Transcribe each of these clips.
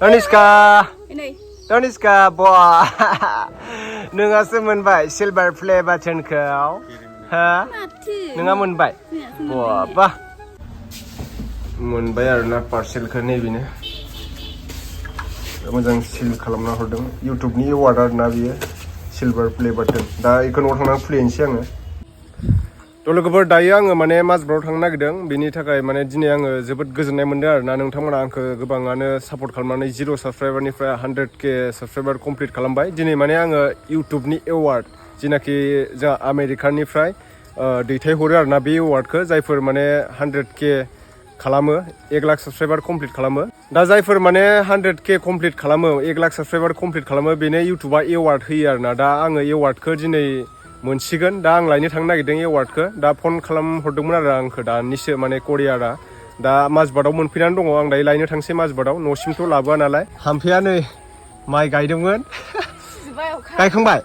Toniska, boy. Nunga Mwnbai silver play button cow. Huh? Nunga Mwnbai. Boah, bah. Mwnbai arna parcel ke nebine. Moजां seal खालामना हरदों YouTube नि award arna biyo silver play button. Da ikon थांना खुलिनोसै आङो. लोगोफोर दायो आङो माने माजबाराव थांनो नागिरदों बेनि थाखाय माने दिनै आङो जोबोद गोजोननाय मोनदों आरोना नोंथांमोना आंखौ गोबाङानो सापर्ट खालामनानै 0 साबस्क्राइबारनिफ्राय 100k साबस्क्राइबार कमप्लिट खालामबाय दिनै माने आङो इउटुबनि एवार्ड जिनाखि जोंहा आमेरिकानिफ्राय दैथायहरो आरोना बे एवार्डखौ जायफोर माने 100k खालामो 1 लाख साबस्क्राइबार कमप्लिट खालामो दा जायफोर माने 100k कमप्लिट खालामो 1 लाख साबस्क्राइबार कमप्लिट खालामो बेनो इउटुबा एवार्ड होयो आरोना दा आङो एवार्डखौ दिनै मोनसिगोन दा आं लायनो थांनो नागिरदों एवार्डखौ दा फन खालामहरदोंमोन आरो आंखौ दानिसो माने करियारा दा माजबादाव मोनफैनानै दङ आं दायो लायनो थांसै माजबादाव न'सिमथ' लाबोआ नालाय हाम्फेया नै माइ गायदोंमोन गायखांबाय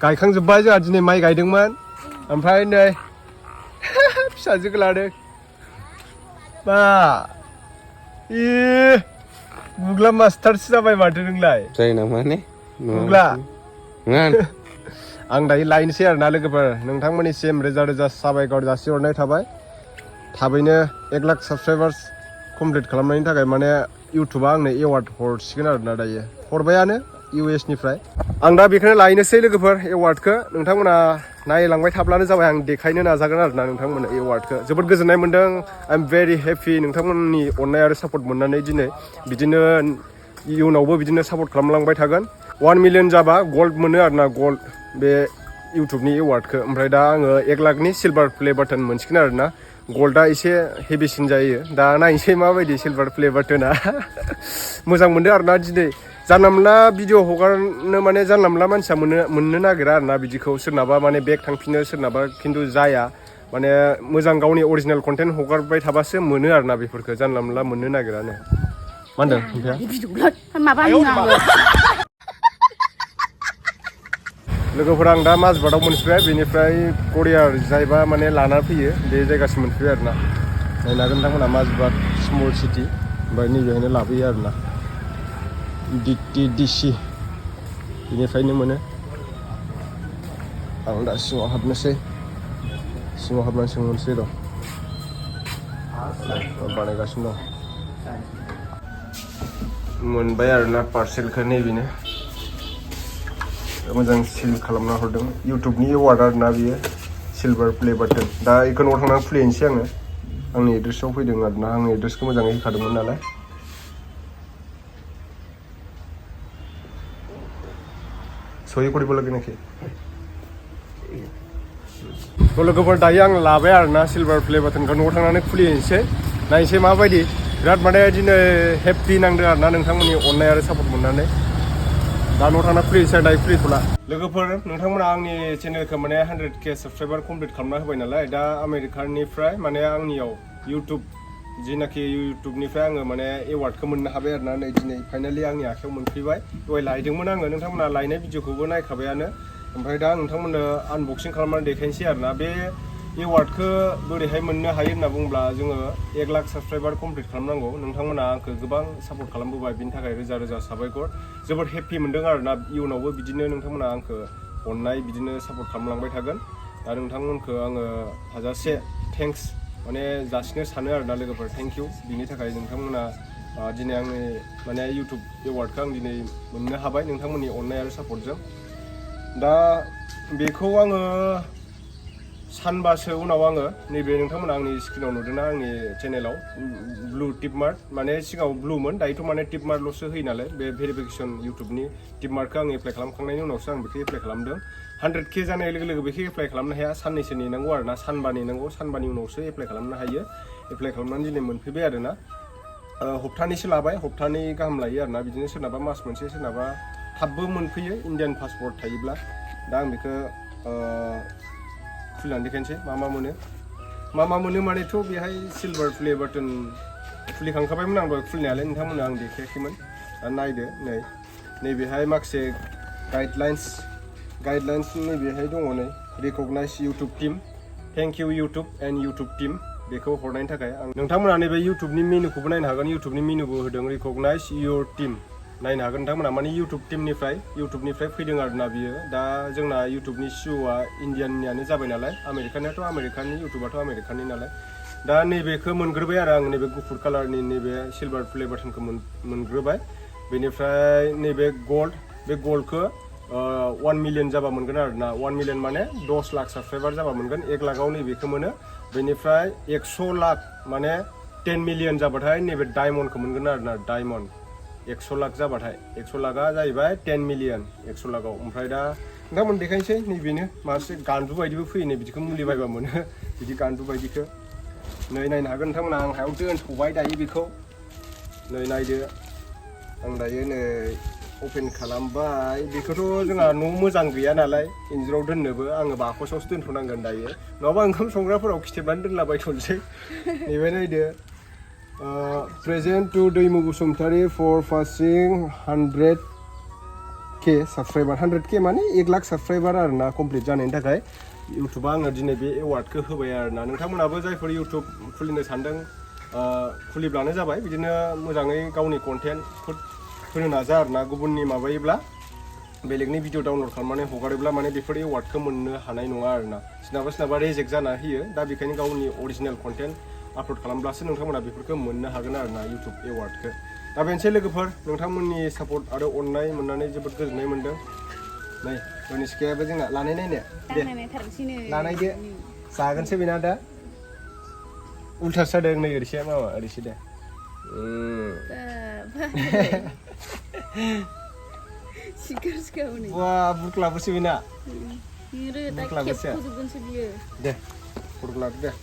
गायखांजोब्बाय जोंहा दिनै माइ गायदोंमोन ओमफ्राय नै फिसाजोखौ लादों मा गुग्ला मास्टारसो जाबाय माथो नोंलाय जायो नामा ने गुग्ला आं दायो लायनोसै आरोना लोगोफोर नोंथांमोननिसिम रोजा रोजा साबायखर जासिहरनाय थाबाय थाबैनो 1 लाख साबस्क्राइबार्स कमप्लिट खालामनायनि थाखाय माने इउटुबा आंनो एवार्ड हरसिगोन आरोना दायो हरबायानो US निफ्राय आं दा बेखौनो लायनोसै लोगोफोर एवार्डखौ नोंथांमोना नायलांबाय थाब्लानो जाबाय आं देखायनो नाजागोन आरोना नोंथांमोननो एवार्डखौ जोबोद गोजोननाय मोनदों आइ एम भेरि हेपि नोंथांमोननि अननाय आरो सापर्ट मोननानै दिनै बिदिनो इयुनावबो बिदिनो सापर्ट खालामलांबाय थागोन 1 मिलियन जाबा गल्ड मोनो आरोना गल्ड बे इउटुबनि एवार्डखौ ओमफ्राय दा आङो 1 लाखनि सिलभार प्ले बाटन मोनसिगोन आरोना गल्डआ एसे हेभिसिन जायो दा नायनोसै माबायदि सिलभार प्ले बाटना मोजां मोनदों आरोना दिनै जानला मोनला भिडिअ हगारनो माने जानला मोनला मानसिया मोननो नागिरा आरोना बिदिखौ सोरनाबा माने बेक थांफिनो सोरनाबा खिन्थु जाया माने मोजां गावनि अरिजिनेल कन्टेन्ट हगारबाय थाबासो मोनो आरोना बेफोरखौ जानला मोनला मोननो नागिरानो मा होनदों लोगोफोर आं दा माजबादाव मोनफैबाय बेनिफ्राय करियार जायबा माने लाना फैयो बे जायगासिम मोनफैबाय आरोना नायनो हागोन नोंथांमोना माजबाद स्मल सिटि ओमफ्राय नैबेहायनो लाबोयो आरोना DTDC बेनिफ्रायनो मोनो आं दा सिङाव हाबनोसै सिङाव हाबनानै सोंहरनोसै र' बानायगासिनो दं मोनबाय आरोना पार्सेलखौ नैबेनो मोजां सिल खालामना हरदों इउटुबनि एवार्ड आरोना बियो सिलभार प्ले बाटन दा इखौ थांनानै खुलिनोसै आङो आंनि एड्रेसआव फैदों आरोना आंनि एड्रेसखौ मोजाङै होखादोंमोन नालाय सही কৰিব লাগে নেকি लोगोफोर दायो आं लाबाय आरोना सिलभार प्ले बाटनखौ न'आव थांनानै खुलिनोसै नायनोसै माबायदि बिराद माने दिनै हेपि नांदों आरोना नोंथांमोननि अननाय आरो सापर्ट मोननानै दा न'आव थांना खुलिनोसै दायो खुलिथ'ला लोगोफोर नोंथांमोना आंनि चेनेलखौ माने 100k साबस्क्राइबार कमप्लिट खालामना होबाय नालाय दा आमेरिकानिफ्राय माने आंनियाव इउटुब जिनाखि इउटुबनिफ्राय आङो माने एवार्डखौ मोननो हाबाय आरोना नै दिनै फाइनालि आंनि आखायाव मोनफैबाय दहाय लायदोंमोन आङो नोंथांमोना लायनाय भिडिअखौबो नायखाबायानो ओमफ्राय दा आं नोंथांमोननो आनबक्सिं खालामनानै देखायनोसै आरोना बे एवार्डखौ बोरैहाय मोननो हायो होनना बुङोब्ला जोङो 1 लाख साबस्क्राइबार कमप्लिट खालामनांगौ नोंथांमोना आंखौ गोबां सापर्ट खालामबोबाय बिनि थाखाय रोजा रोजा साबायखर जोबोद हेपि मोनदों आरोना इयुनावबो बिदिनो नोंथांमोना आंखौ अननाय बिदिनो सापर्ट खालामलांबाय थागोन दा नोंथांमोनखौ आङो हाजासे थेंक्स माने जासिनो सानो आरोना लोगोफोर थेंक इउ बिनि थाखाय नोंथांमोना दिनै आंनि माने इउटुब एवार्डखौ आं दिनै मोननो हाबाय नोंथांमोननि अननाय आरो सापर्टजों दा बेखौ आङो सानबासो उनाव आङो नैबे नोंथांमोना आंनि स्क्रिनाव नुदोंना आंनि चेनेलाव ब्लु टिप मार्क माने सिगाङाव ब्लुमोन दायोथ' माने टिप मार्कल'सो होयो नालाय बे भेरिफिकेसन इउटुबनि टिप मार्कखौ आं एप्लाइ खालामखांनायनि उनावसो आं बेखौ एप्लाइ खालामदों 100k जानाय लोगो लोगो बेखौ एप्लाइ खालामनो हाया साननैसो नेनांगौ आरोना सानबा नेनांगौ सानबानि उनावसो एप्लाइ खालामनो हायो एप्लाइ खालामनानै दिनै मोनफैबाय आरोना हप्तानैसो लाबाय हप्तानै गाहाम लायो आरोना बिदिनो सोरनाबा मास मोनसे सोरनाबा थाबबो मोनफैयो इन्डियान पासपर्ट थायोब्ला दा आं बेखौ खुलिनानै देखायनोसै मा मोनो मानेथ' बेहाय सिलभार प्ले बाटन खुलिखांखाबायमोन आंबो खुलिनायालाय नोंथांमोननो आं देखायाखैमोन दा नायदो नैबेहाय माखासे गाइडलाइन्स नैबेहाय दङ नै recognize YouTube team thank you YouTube and YouTube team बेखौ हरनायनि थाखाय आं नोंथांमोना नैबे इउटुबनि मेनुखौबो नायनो हागोन इउटुबनि मेनुबो होदों रिकगनाइज इयर टीम नायनो हागोन नोंथांमोना माने इउटुबनिफ्राय फैदों आरोना बियो दा जोंना इउटुबनि सिअ'आ इण्डियाननियानो जाबाय नालाय आमेरिकानियाथ' आमेरिकानि इउटुबाथ' आमेरिकानि नालाय दा नैबेखौ मोनग्रोबाय आरो आं नैबे गुफुर कालारनि नैबे सिलभार प्ले बाटनखौ मोनग्रोबाय बेनिफ्राय नैबे गल्ड बे गल्डखौ 1 मिलियन जाबा मोनगोन आरोना 1 मिलियन माने 10 लाख साबसक्राइबार जाबा मोनगोन 1 लाखआव नैबेखौ मोनो बेनिफ्राय 100 लाख माने 10 मिलियन जाबाथाय नैबे डायमन्डखौ मोनगोन आरोना डायमन्ड 100 लाख जाबाथाय 100 लाखआ जाहैबाय 10 मिलियन 100 लाखआव ओमफ्राय दा नोंथांमोन देखायनोसै नैबेनो मासे गान्दु बायदिबो फैयो नै बिदिखौ मुलि बायबा मोनो बिदि गान्दु बायदिखौ नै नायनो हागोन नोंथांमोना आं हायाव दोनथ'बाय दायो बेखौ नै नायदो आं दायो नै अपेन खालामबाय बेखौथ' जोंहा न' मोजां गैया नालाय इन्जुराव दोननोबो आङो बाकसावसो दोनथ'नांगोन दायो नङाबा ओंखाम संग्राफोराव खिथेबनानै दोनलाबायथ'नोसै नैबे नायदो प्रेजेन्ट टु दैमु Basumatary four passing 100K subscriber 100K माने 1 लाख साबसक्राइबार आरोना कमप्लिट जानायनि थाखाय इउटुबा आंनो दिनै बे एवार्डखौ होबाय आरोना नोंथांमोनाबो जायफोर इउटुब खुलिनो सानदों खुलिब्लानो जाबाय बिदिनो मोजाङै गावनि कन्टेन्टफोर होनो नाजा आरोना गुबुननि माबायोब्ला बेलेगनि भिडिअ डाउनलड खालामनानै हगारोब्ला माने बेफोर एवार्डखौ मोननो हानाय नङा आरोना सोरनाबा रेजेक्ट जाना होयो दा बेखायनो गावनि अरिजिनेल कन्टेन्ट आपल'ड खालामब्लासो नोंथांमोना बेफोरखौ मोननो हागोन आरोना इउटुब एवार्डखौ दा बेनोसै लोगोफोर नोंथांमोननि सापर्ट आरो अननाय मोननानै जोबोद गोजोननाय मोनदों नै रनिस्कायाबो जोंना लानाय नायनो दे लानायदो जागोनसो बेना दा उल्थासो जादों नै ओरैसे मामा ओरैसे दे wah buruk sih Bina deh buruk deh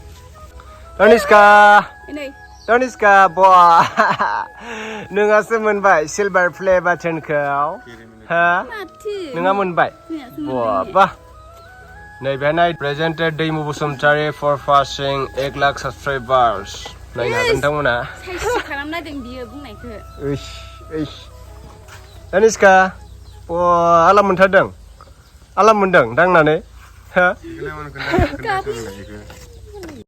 Doniska wah nengah Mwnbai silver play button kau ha nengah Mwnbai wah bah Nay benai presented Daimu Bosumtari for passing 1 lakh subscribers. Nay hagen tangmona. Kalamna deng biyo buंनायखो. Daniska. Wah, alam montadang. Alam mondang dangnaनै. Ha?